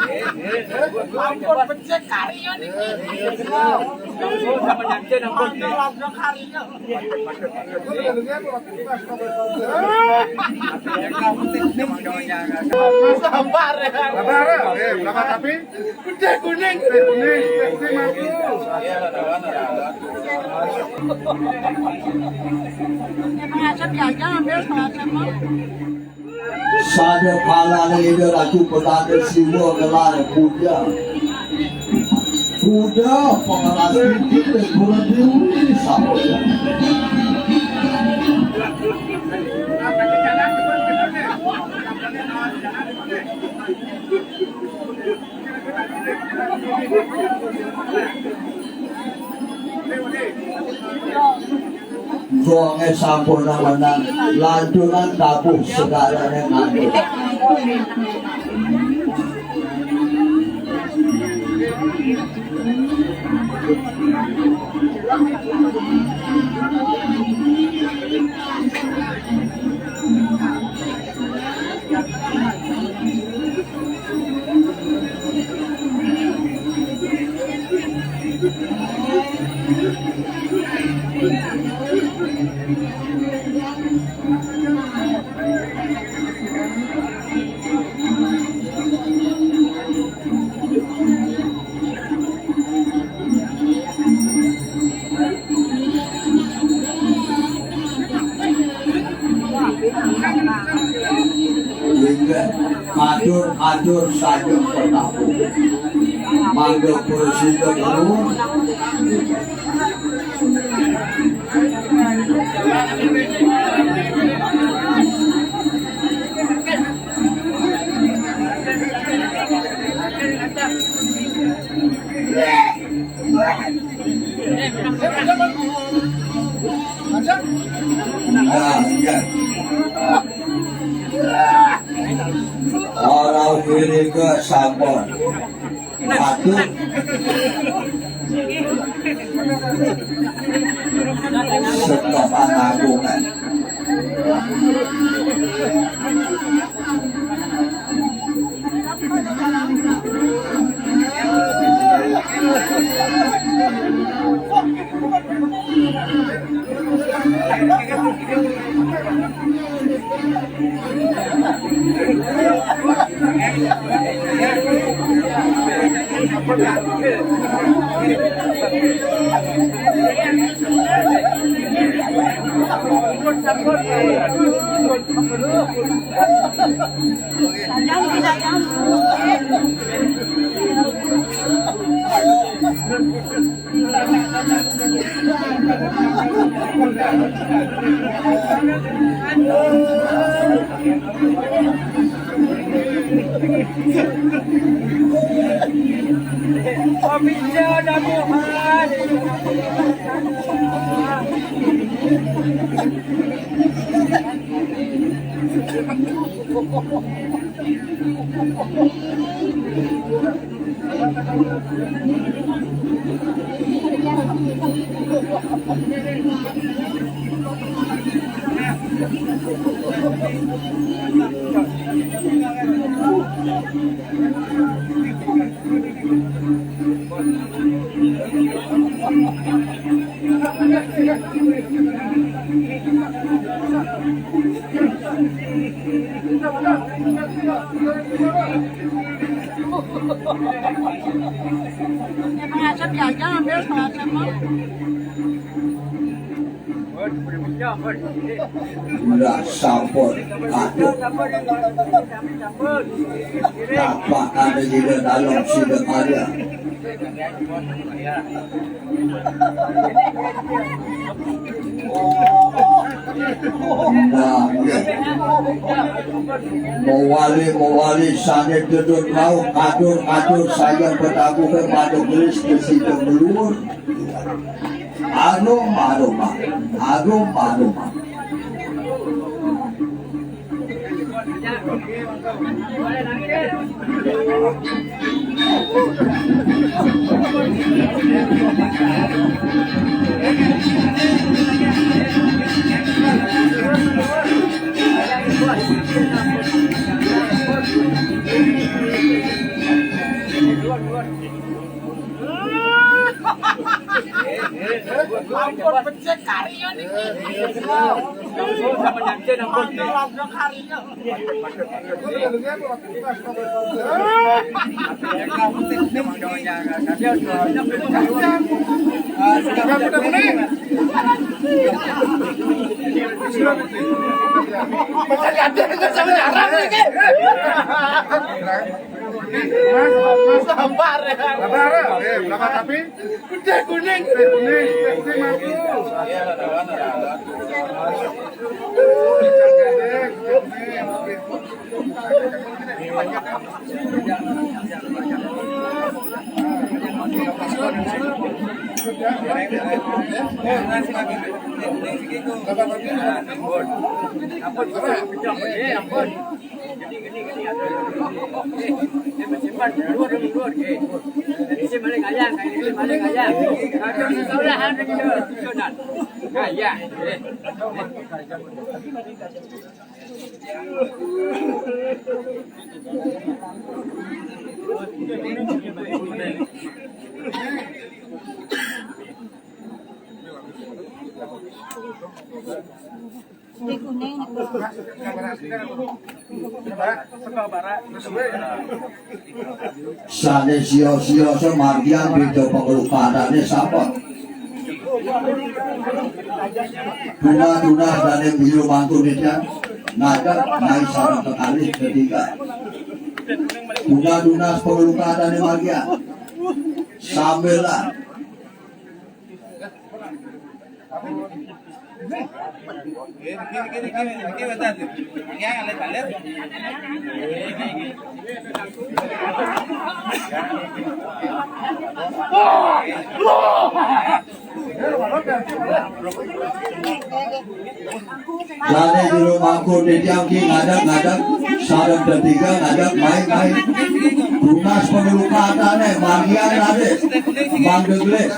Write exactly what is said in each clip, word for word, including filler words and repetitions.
Ampun, becik karya niki. Ampun, ampun. Sabar ya. Sabar, eh, sabar, tapi putih kuning. Putih kuning, putih kuning, aku. Pengasap ya, jangan ambil pengasap, mau. Sada pala ida Ratu Petani Siwa ngelar puja. Puja pengeras tinggi dan pura dewi sama. Wonge sampun menang, lantunan tabuh segalane ngandung. Inggih, matur, matur saking petapu. Mangga prasida nuwun. Nah, iya. Ora kiri ke sampun. Aduh. Setopan agungan. Pengasap ya, jangan ambil pengasap, mau. Lah sampun. Aduh. Tapak ada juga dalam sida karya. Nah, nggih. Mawali, mawali sane dedun mau kadur-kadur saya petabuhe manuk gelis ke sida meluwur. Arum, arum, arum, arum. Sabar ya. Sabar, eh, berapa tapi? Udah kuning. Udah kuning, udah kuning, maju. Sane sio-sio semargian beda pengelukadane sapa? Duna-duna dane biru mangkun itu. Ngadep naik sarang kekalih ketiga. Duna-duna pengelukadane margian. Sambilan. Lare jero mangkon titiang ki ngadeg-ngadeg, sareng tetiga ngadeg main-main. Tunas pengelukadane, margian lare, mandeg lis.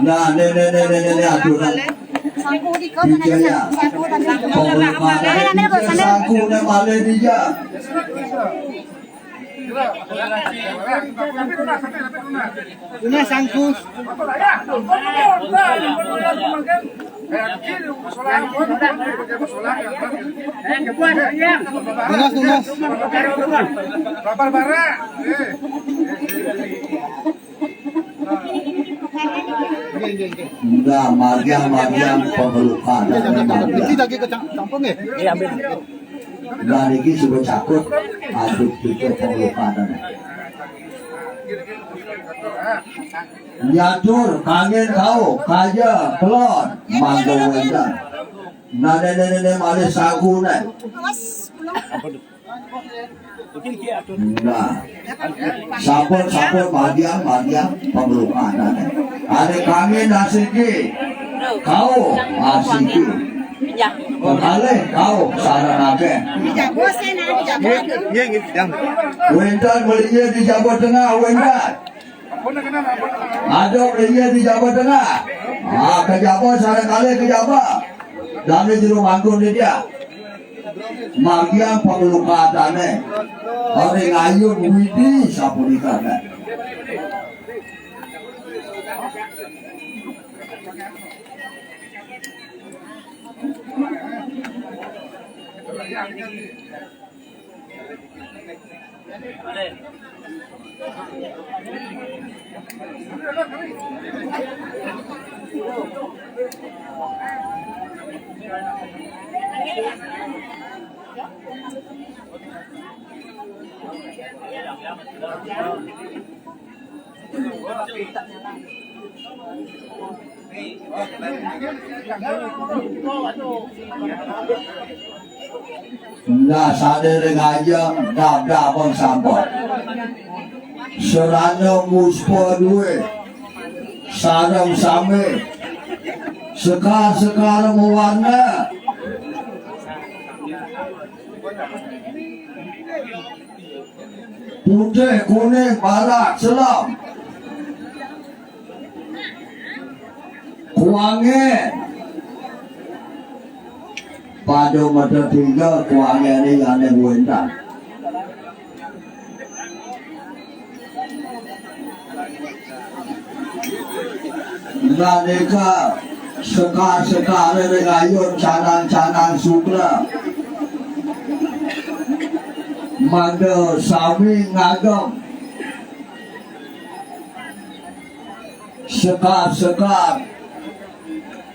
Nah, ne, ne, ne, ne, ne, ne, aduh, nah. Sangku di kau, tanya, sangku, tanya. Pengelukadane, sangku ne malih dija. Tunas sangku. Tunas, tunas. Nggih, nggih, nggih. Nggih, margiang, margiang, pemelukan. Nggih, nggih, nggih. Niki lagi ke cam-, campur nggih? Nggih, ambil. Lah niki sudah cakut, aduh, itu pemelukan. Nyatur, kangen kau, kaja, kelon, mangga wendan. Nah, nenek-nenek malih saku, nek. Awas, pulang. Nah, sampun, sampun, margiang, margiang, pemelukan. Ane kami nasiki, kau asiki. Ya. Pengkalih kau sareng akeh. Jago saya, nah, jago. Iya, iya, iya. Wénten mriki di Jawa Tengah, wénten. Ada mriki di Jawa Tengah. Ah, kejaba sareng kalih kejaba. Dane jero mangkon dia. Margiang pengelukadane. Ring ayun widi sapunika. Nah, sadere ngajeng, dab-daban sampun. Serana muspa duwe. Sareng sami. Sekar-sekar mawarna. Putih, kuning, barak, selem. Kuange. Pada mata tiga kuangan ni ane wénten. Nalika sekar-sekar ring ayun canang-canang sukra. Mangda sami ngagem sekar-sekar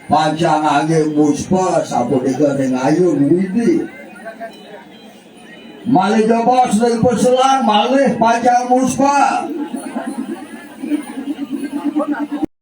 pacang ngangge muspa sapunika ring ayun Widi. Malih jebos ring paselan, malih pacang muspa.